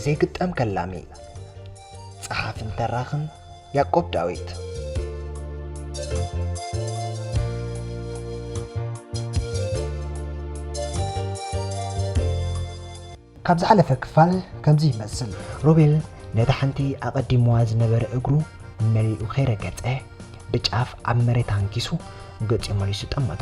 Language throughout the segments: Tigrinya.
ዘይግጠም ከላሚ፣ ጸሓፍን ተራኽን ያዕቆብ ዳዊት። ካብ ዝሓለፈ ክፋል ከምዚ ይመስል። ሮቤል ነታ ሓንቲ ኣቐዲምዋ ዝነበረ እግሩ መሊኡ ከይረገጸ፣ ብጫፍ ኣብ መሬት ኣንኪሱ ገጹ መሊሱ ጠመቶ።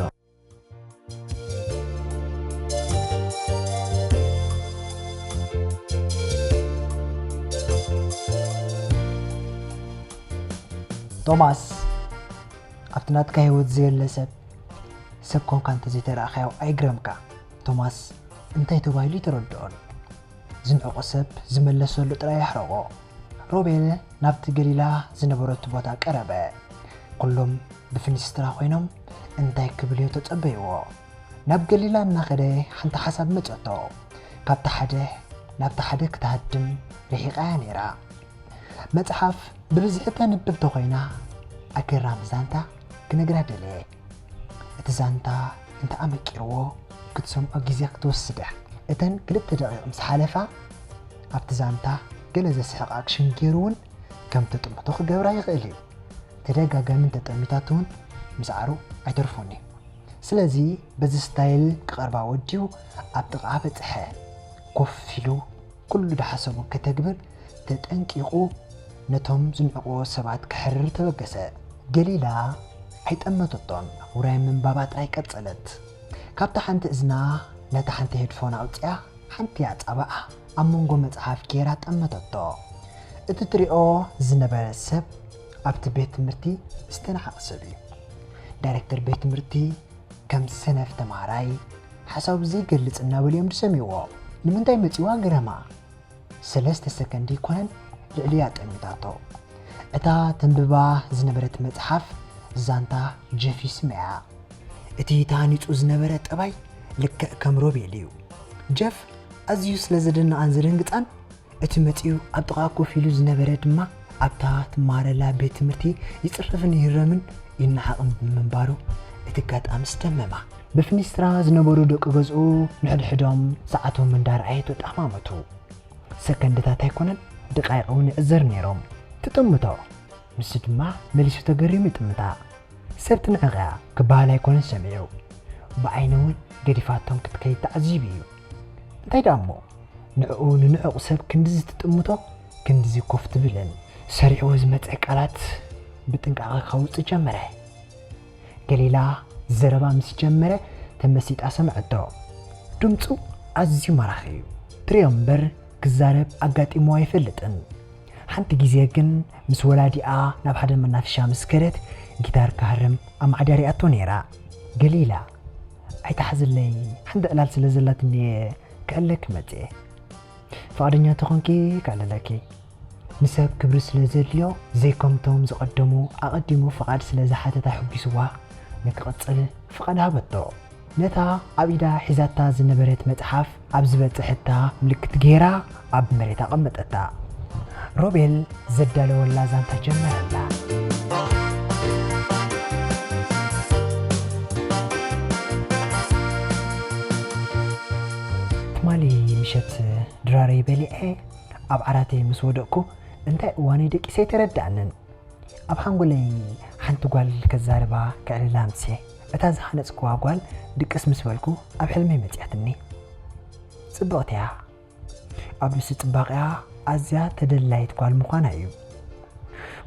ቶማስ፣ ኣብቲ ናትካ ህይወት ዘየለ ሰብ፣ ሰብ ኮንካ እንተዘይተራእኻዮ ኣይግረምካ። ቶማስ እንታይ ተባሂሉ ኣይተረድኦን። ዝንዕቆ ሰብ ዝመለሰሉ ጥራይ የሕረቖ። ሮቤል ናብቲ ገሊላ ዝነበረቱ ቦታ ቀረበ። ኩሎም ብፍንስትራ ኮይኖም እንታይ ክብል እዩ ተጸበይዎ። ናብ ገሊላ እናኸደ ሓንቲ ሓሳብ መጸቶ። ካብቲ ሓደ ናብቲ ሓደ ክትሃድም ርሒቓ እያ ነይራ። መጽሓፍ ብብዝሒ ተንብብ ተኾይና ኣገራሚ ዛንታ ክነግራ ደለየ። እቲ ዛንታ እንተ ኣመቂርዎ ክትሰምዖ ግዜ ክትወስድ እያ። እተን ክልተ ደቂቕ ምስ ሓለፋ ኣብቲ ዛንታ ገለ ዘስሕቕ ኣክሽን ገይሩ እውን ከም ተጥምቶ ክገብራ ይኽእል እዩ። ተደጋጋሚ እንተጠሚታቶ እውን ምስዓሩ ኣይተርፎን እዩ። ስለዚ በዚ ስታይል ክቐርባ ወዲኡ ኣብ ጥቓ በጽሐ። ኮፍ ኢሉ ኩሉ ዝሓሰቦ ከተግብር ተጠንቂቑ ነቶም ዝንዕቕዎ ሰባት ክሕርር ተበገሰ። ገሊላ ኣይጠመተቶን፣ ውራይ ምንባባ ጥራይ ቀጸለት። ካብታ ሓንቲ እዝና ነታ ሓንቲ ሄድፎን ኣውጺኣ ሓንቲ ኣጻብዓ ኣብ መንጎ መጽሓፍ ገይራ ጠመተቶ። እቲ ትሪኦ ዝነበረ ሰብ ኣብቲ ቤት ትምህርቲ ዝተናሓቐ ሰብ እዩ። ዳይሬክተር ቤት ትምህርቲ ከም ሰነፍ ተማሃራይ ሓሳቡ ዘይገልጽ እናበሉ እዮም ዝሰምይዎ። ንምንታይ መጺዋ ግረማ። ሰለስተ ሰከንድ ይኮነን ልዕሊያ ጠሚታቶ። እታ ተንብባ ዝነበረት መጽሓፍ ዛንታ ጀፊ ስመያ። እቲ ተሃኒጹ ዝነበረ ጠባይ ልክዕ ከም ሮቤል እዩ። ጀፍ ኣዝዩ ስለ ዘደንቓን ዘደንግጻን፣ እቲ መጺኡ ኣብ ጥቓ ኮፍ ኢሉ ዝነበረ ድማ ኣብታ ትማሃረላ ቤት ትምህርቲ ይጽረፍን ይህረምን ይነዓቕን ብምንባሩ፣ እቲ ኣጋጣሚ ስደመማ። ብፍኒስትራ ዝነበሩ ደቂ ገዝኡ ንሕድሕዶም ሰዓቶም እንዳርኣየ ተጠማመቱ። ሰከንድታት ኣይኮነን፣ ደቃይቕ እውን ይዕዘር ነይሮም። ትጥምቶ። ንሱ ድማ መሊሱ ተገሪሙ ይጥምታ። ሰብ ትንዕቕ እያ ክበሃል ኣይኮነን ሰሚዑ። ብዓይኑ እውን ገዲፋቶም ክትከይድ ተዓዚቡ እዩ። እንታይ ደኣ እሞ፣ ንዕኡ ንንዕቑ ሰብ ክንድዚ ትጥምቶ፣ ክንድዚ ኮፍ ትብልን። ሰሪዕዎ ዝመጸ ቃላት ብጥንቃቐ ከውጽእ ጀመረ። ገሊላ ዘረባ ምስ ጀመረ ተመሲጣ ሰምዐቶ። ድምጹ ኣዝዩ ማራኺ እዩ። ትሪኦ እምበር ክዛረብ ኣጋጢምዎ ኣይፈልጥን። ሓንቲ ግዜ ግን ምስ ወላዲኣ ናብ ሓደ መናፈሻ ምስ ከደት ጊታር ክሃርም ኣማዕዳሪኣቶ ነይራ። ገሊላ፣ ኣይትሓዝለይ፣ ሓንቲ ዕላል ስለ ዘላትኒ እየ ክዕለኪ መጽየ። ፍቓደኛ ተኾንኪ ከዕልለኪ። ንሰብ ክብሪ ስለ ዘድልዮ፣ ዘይከምቶም ዝቐደሙ ኣቐዲሙ ፍቓድ ስለ ዝሓተት ኣሕጒስዋ ንክቕጽል ፍቓድ ሃበቶ። ነታ ኣብ ኢዳ ሒዛታ ዝነበረት መጽሓፍ ኣብ ዝበጽሐታ ምልክት ገይራ ኣብ መሬት ኣቐመጠታ። ሮቤል ዘዳለወላ ዛንታ ጀመረላ። ትማሊ ምሸት ድራረይ በሊዐ ኣብ ዓራተይ ምስ ወደቕኩ እንታይ እዋነይ ደቂሰ ኣይተረድኣንን። ኣብ ሓንጎለይ ሓንቲ ጓል ከዛርባ ክዕልላ ኣምስየ። እታ ዝሃነጽክዋ ጓል ድቅስ ምስ በልኩ ኣብ ሕልመይ መጺኣትኒ። ጽብቕቲ እያ። ኣብ ርእሲ ጽባቐኣ ኣዝያ ተደላይት ጓል ምዃና እዩ።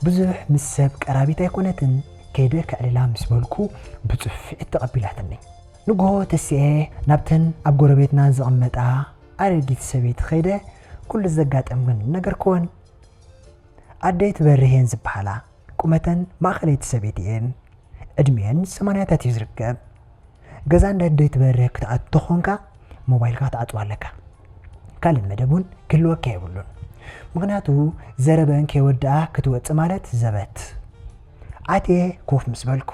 ብዙሕ ምስ ሰብ ቀራቢት ኣይኮነትን። ከይደ ክዕልላ ምስ በልኩ ብጽፍዒት ተቐቢላትኒ። ንግሆ ተሲኤ ናብተን ኣብ ጎረቤትና ዝቕመጣ ኣረጊት ሰበይቲ ከይደ ኩሉ ዘጋጠመኒ ነገርክወን። ኣደይ ትበርህ እየን ዝበሃላ። ቁመተን ማእኸለይቲ ሰበይቲ እየን። ዕድሚአን ሰማንያታት እዩ ዝርከብ። ገዛ እንዳ ኣደይ ትበርህ ክትኣቱ ተኾንካ ሞባይልካ ክትዓጽዋ ኣለካ። ካልእ መደብ እውን ክህልወካ የብሉን። ምኽንያቱ ዘረበን ከይወድኣ ክትወጽእ ማለት ዘበት። ኣትየ ኮፍ ምስ በልኩ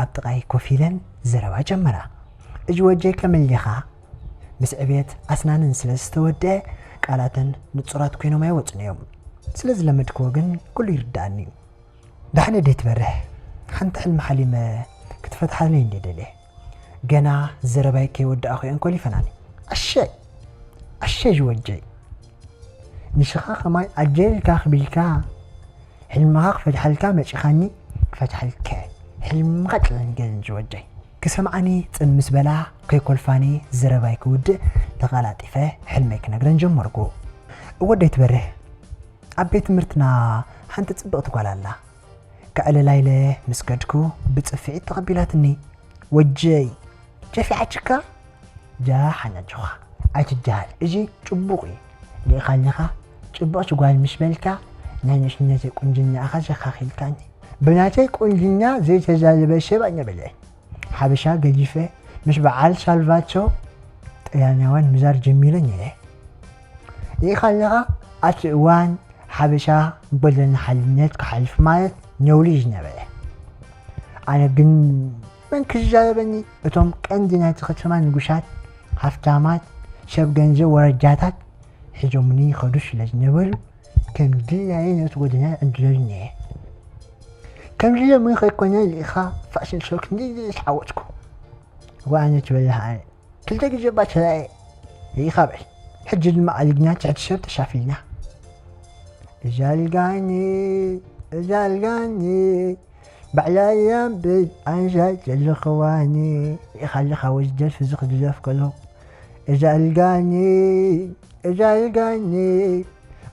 ኣብ ጥቓይ ኮፍ ኢለን ዘረባ ጀመራ። እጅ ወጀይ ከመይ ኢኻ? ምስ ዕብየት ኣስናነን ስለ ዝተወድአ ቃላተን ንጹራት ኮይኖም ኣይወጹን እዮም። ስለ ዝለመድክዎ ግን ኩሉ ይርድኣኒ እዩ። ዳሕነ ደይትበርህ፣ ሓንቲ ሕልሚ ሓሊመ ክትፈትሓለይ እንደ ደልየ። ገና ዘረባይ ከይወዳእኹ እየን ኮሊፈናኒ። ኣሸይ! ኣሸይ ዝወጀይ! ንስኻ ከማይ ኣጀልካ ክቢልካ፣ ሕልምኻ ክፈትሓልካ መጺኻኒ፣ ክፈትሓልካ እየ። ሕልምኻ ጥልንገልን ዝወጀይ። ክሰምዓኒ ጽን ምስ በላ፣ ከይኮልፋኒ ዘረባይ ክውድእ ተቐላጢፈ ሕልመይ ክነግረን ጀመርኩ። እወ ደይትበርህ፣ ኣብ ቤት ትምህርትና ሓንቲ ጽብቕቲ ጓል ኣላ። ከዕልላ ኢለ ምስ ከድኩ ብጽፍዒት ተቐቢላትኒ። ወጀይ፣ ጨፊዓችካ? ጃሕ ኣናጆኻ፣ ኣይትጃሃል። እዚ ጽቡቕ እዩ። ርኢኻ ኣለኻ፣ ጽብቕቲ ጓል ምስ በልካ፣ ናይ ንእስነተይ ቁንጅናኻ ዘኻኺልካኒ። ብናተይ ቁንጅና ዘይተዛረበ ሰብ ኣይነበለን። ሓበሻ ገዲፈ ምስ በዓል ሳልቫቶ ጥልያናውያን ምዛር ጀሚረ ነይረ። ርኢኻ ኣለኻ፣ ኣብቲ እዋን ሓበሻ ጎደና ሓልነት ክሓልፍ ማለት ነውሪ ዝነበረ። ኣነ ግን መን ክዛረበኒ? እቶም ቀንዲ ናይቲ ከተማ ንጉሳት፣ ሃፍታማት፣ ሰብ ገንዘብ ወረጃታት ሒዞምኒ ይኸዱ ስለ ዝነበሩ፣ ከም ድላየ ነቲ ጎደና ዕድለሉ ነየ። ከምዚ ሎሚ ከይኮነ ርኢኻ ፋሽን ሾው ክንደይ ዝዓወትኩ። ወኣነ ትበልሕ ኣነ ክልተ ግዜ እባ ተራእየ ርኢኻ በል። ሕጂ ድማ ኣሊግና ትሕቲ ሰብ ተሻፊልና። እዛ ኣልጋኒ፣ እዛ ኣልጋኒ፣ ባዕላ እያ እምበይ ኣንሻይ ዘለኽዋኒ። ርኢኻ ኣለኻ ወዚ ደርፊ እዚ ክድረፍ ከሎ። እዛ ኣልጋኒ፣ እዛ ኣልጋኒ፣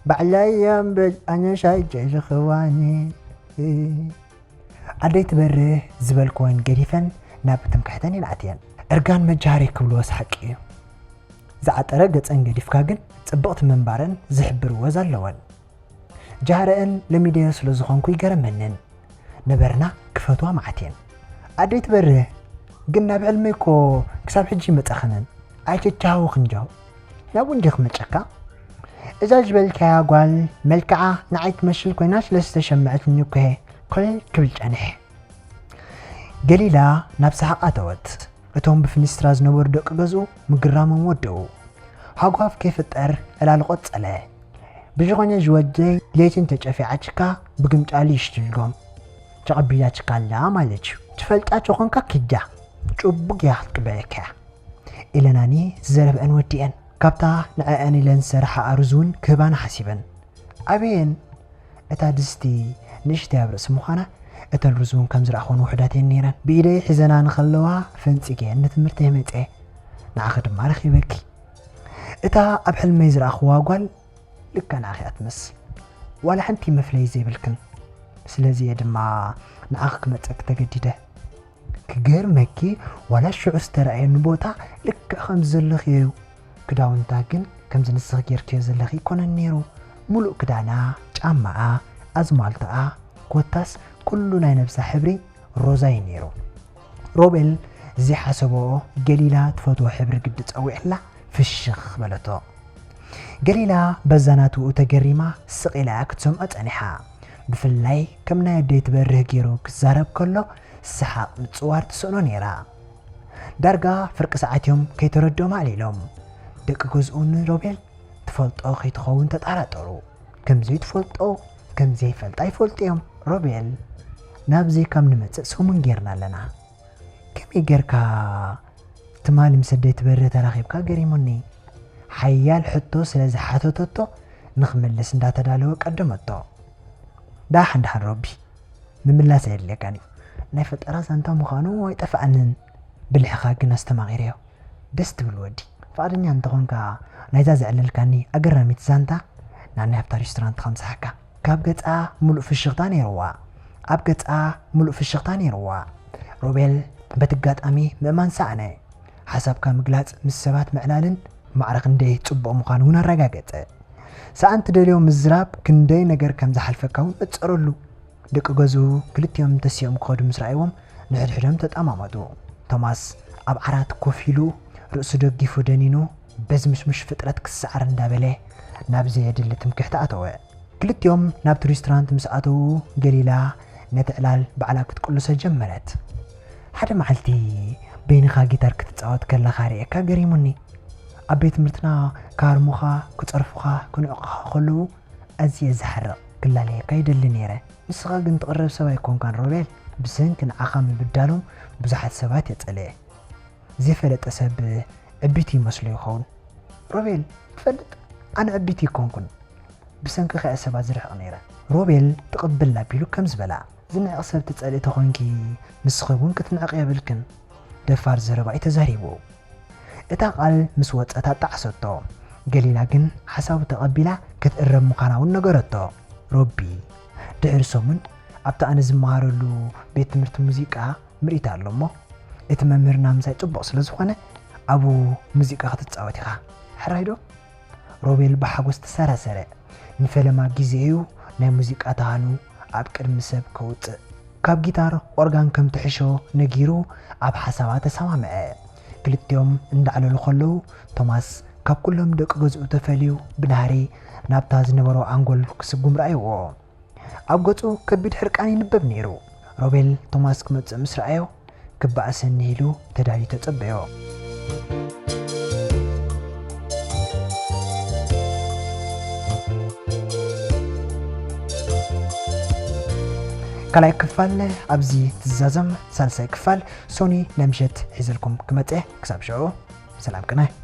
ባዕላ እያ እምበይ ኣንሻይ ዘለኽዋኒ። ኣደይ ትበርህ ዝበልክወን ገዲፈን ናብ ትምክሕተን ኢለን ኣትየን። እርጋን መጃሃሪ ክብልዎስ ሓቂ እዩ። ዝዓጠረ ገጸን ገዲፍካ ግን ጽብቕቲ ምንባረን ዝሕብር ወዝ ኣለወን። ጃህረአን ለሚደዮ ስለ ዝኾንኩ ይገረመንን። ነበርና ክፈትዋ መዓት እየን። ኣደይ ትበርህ ግን ናብ ሕልመይ እኮ ክሳብ ሕጂ ይመጻኽንን። ኣይትተሃወኽ እንዶ። ናብ እንዲ ክመጸካ? እዛ ዝበልካያ ጓል መልክዓ ንዓይ ትመስል ኮይና ስለ ዝተሸመዐትኒ እኮ እየ ኮለል ክብል ጸኒሐ። ገሊላ ናብ ሰሓቕ ኣተወት። እቶም ብፍንስትራ ዝነበሩ ደቂ ገዝኡ ምግራሞም ወደኡ። ሃጓፍ ከይፍጠር ዕላል ቆጸለ። ብዝኾነ ዝወደይ ለይቲ እንተጨፊዓችካ ብግምጫሊ ይሽትልጎም። ተቐቢላችካ ኣላ ማለት እዩ። ትፈልጣ ተኾንካ ኪዳ። ጭቡግ እያ ክትቅበለካ እያ። ኢለናኒ ዝዘረብአን ወዲአን። ካብታ ንዐአን ኢለን ዝሰርሓ ኣሩዝ እውን ክህባና ሓሲበን። ኣበየን እታ ድስቲ ንእሽተይ ኣብ ርእሲ ምዃና፣ እተን ሩዝ እውን ከም ዝረኣኽወን ውሑዳት እየን ነይረን። ብኢደይ ሒዘና ንኸለዋ ፈንጺገየን ንትምህርተይ መጸ። ንዓኺ ድማ ረኺበኪ። እታ ኣብ ሕልመይ ዝረኣኽዋ ጓል ልክዕ ንዓኺ እያ ትመስል። ዋላ ሓንቲ መፍለዪ ዘይብልክን። ስለዚ እየ ድማ ንዓኺ ክመጸኪ ተገዲደ። ክገርመኪ ዋላ ሽዑ ዝተራእየኒ ቦታ ልክዕ ከምዚ ዘለኺ እዩ። ክዳውንታ ግን ከምዚ ንስኺ ጌርክዮ ዘለኺ ኣይኮነን ነይሩ። ሙሉእ ክዳና፣ ጫማኣ፣ ኣዝማልቶኣ፣ ኮታስ ኩሉ ናይ ነብሳ ሕብሪ ሮዛ እዩ ነይሩ። ሮቤል ዘይሓሰቦ ገሊላ ትፈትዎ ሕብሪ ግዲ ጸዊዕላ ፍሽኽ በለቶ። ገሊላ በዛ ናትኡ ተገሪማ ስቕ ኢላ እያ ክትሰምዖ ጸኒሓ። ብፍላይ ከም ናይ ኣደይ ትበርህ ገይሩ ክዛረብ ከሎ ሰሓቕ ምጽዋር ትስእኖ ነይራ። ዳርጋ ፍርቂ ሰዓት እዮም ከይተረድኦም ኣዕሊሎም። ደቂ ገዝኡ ንሮቤል ትፈልጦ ከይትኸውን ተጠራጠሩ። ከም ዘይትፈልጦ ከም ዘይፈልጣ ይፈልጡ እዮም። ሮቤል ናብ ዘይካም ንመጽእ ሰሙን ጌርና ኣለና። ከመይ ጌርካ ትማሊ ምስ ኣደይ ትበርህ ተራኺብካ ገሪሙኒ። ሓያል ሕቶ ስለ ዝሓተተቶ ንኽምልስ እንዳተዳለወ ቀደመቶ። ዳሓን ዳሓን ሮቢ፣ ምምላስ ኣየድልየካን እዩ። ናይ ፈጠራ ዛንታ ምዃኑ ኣይጠፍኣንን። ብልሕኻ ግን ኣስተማቒረዮ። ደስ ትብል ወዲ። ፍቓደኛ እንተኾንካ ናይዛ ዘዕለልካኒ ኣገራሚት ዛንታ ናናይ ኣብታ ሬስቶራንት ከምጽሓካ። ካብ ገጻ ሙሉእ ፍሽኽታ ነይርዋ። ኣብ ገጻ ሙሉእ ፍሽኽታ ነይርዋ። ሮቤል በቲ ኣጋጣሚ ምእማን ሰኣነ። ሓሳብካ ምግላጽ ምስ ሰባት ምዕላልን ማዕረ ክንደይ ጽቡቕ ምዃኑ እውን ኣረጋገጸ። ሰኣን ትደልዮ ምዝራብ ክንደይ ነገር ከም ዝሓልፈካ እውን መጸረሉ። ደቂ ገዝኡ ክልቲኦም ተሲኦም ክኸዱ ምስ ረኣይዎም ንሕድሕዶም ተጠማመቱ። ቶማስ ኣብ ዓራት ኮፍ ኢሉ ርእሱ ደጊፉ ደኒኑ በዚ ምሽሙሽ ፍጥረት ክሰዓር እንዳበለ ናብ ዘየድሊ ትምክሕቲ ኣተወ። ክልቲኦም ናብቲ ሬስቶራንት ምስ ኣተዉ ገሊላ ነቲ ዕላል ባዕላ ክትቅልሶ ጀመረት። ሓደ መዓልቲ በይንኻ ጊታር ክትጻወት ከለኻ ርእየካ ገሪሙኒ። ኣብ ቤት ትምህርትና ክሃርሙኻ፣ ክጸርፉኻ፣ ክንዕቑኻ ከለዉ ኣዝየ ዝሓርቕ ክላለየካ ይደሊ ነይረ። ንስኻ ግን ትቕረብ ሰብ ኣይኮንካን ሮቤል። ብሰንኪ ንዓኻ ምብዳሎም ብዙሓት ሰባት እየ ጸሊኤ። ዘይፈለጠ ሰብ ዕቢት ይመስሎ ይኸውን። ሮቤል፣ ትፈልጥ፣ ኣነ ዕቢት ኣይኮንኩን። ብሰንክኻ እየ ሰባት ዝርሕቕ ነይረ። ሮቤል ትቕብል ኣቢሉ ከም ዝበላ፣ ዝንዕቕ ሰብ ትጸልኢ ተኾንኪ፣ ንስኺ እውን ክትንዕቕ የብልክን። ደፋር ዘረባ እዩ ተዛሪቡ። እታ ቃል ምስ ወጸት ኣጣዓሰቶ። ገሊላ ግን ሓሳቡ ተቐቢላ ክትእረም ምዃና እውን ነገረቶ። ሮቢ፣ ድሕሪ ሰሙን ኣብቲ ኣነ ዝመሃረሉ ቤት ትምህርቲ ሙዚቃ ምርኢት ኣሎ እሞ፣ እቲ መምህርና ምሳይ ጽቡቕ ስለ ዝኾነ፣ ኣብኡ ሙዚቃ ክትጻወት ኢኻ። ሕራይ ዶ? ሮቤል ብሓጎስ ተሰራሰረ። ንፈለማ ግዜ እዩ ናይ ሙዚቃ ተሃኑ ኣብ ቅድሚ ሰብ ከውጽእ። ካብ ጊታር ኦርጋን ከም ትሕሾ ነጊሩ ኣብ ሓሳባ ተሰማምዐ። ክልቲኦም እንዳዕለሉ ከለዉ፣ ቶማስ ካብ ኩሎም ደቂ ገዝኡ ተፈልዩ ብናህሪ ናብታ ዝነበሮ ኣንጎል ክስጉም ረኣይዎ። ኣብ ገጹ ከቢድ ሕርቃን ይንበብ ነይሩ። ሮቤል ቶማስ ክመጽእ ምስ ረኣዮ፣ ክበኣሰኒ ኢሉ ተዳልዩ ተጸበዮ። ካልኣይ ክፋል ኣብዚ ትዛዘም፣ ሳልሳይ ክፋል ሶኒ ናይ ምሸት ሒዘልኩም ክመጽእ። ክሳብ ሽዑ ሰላም ቅነ።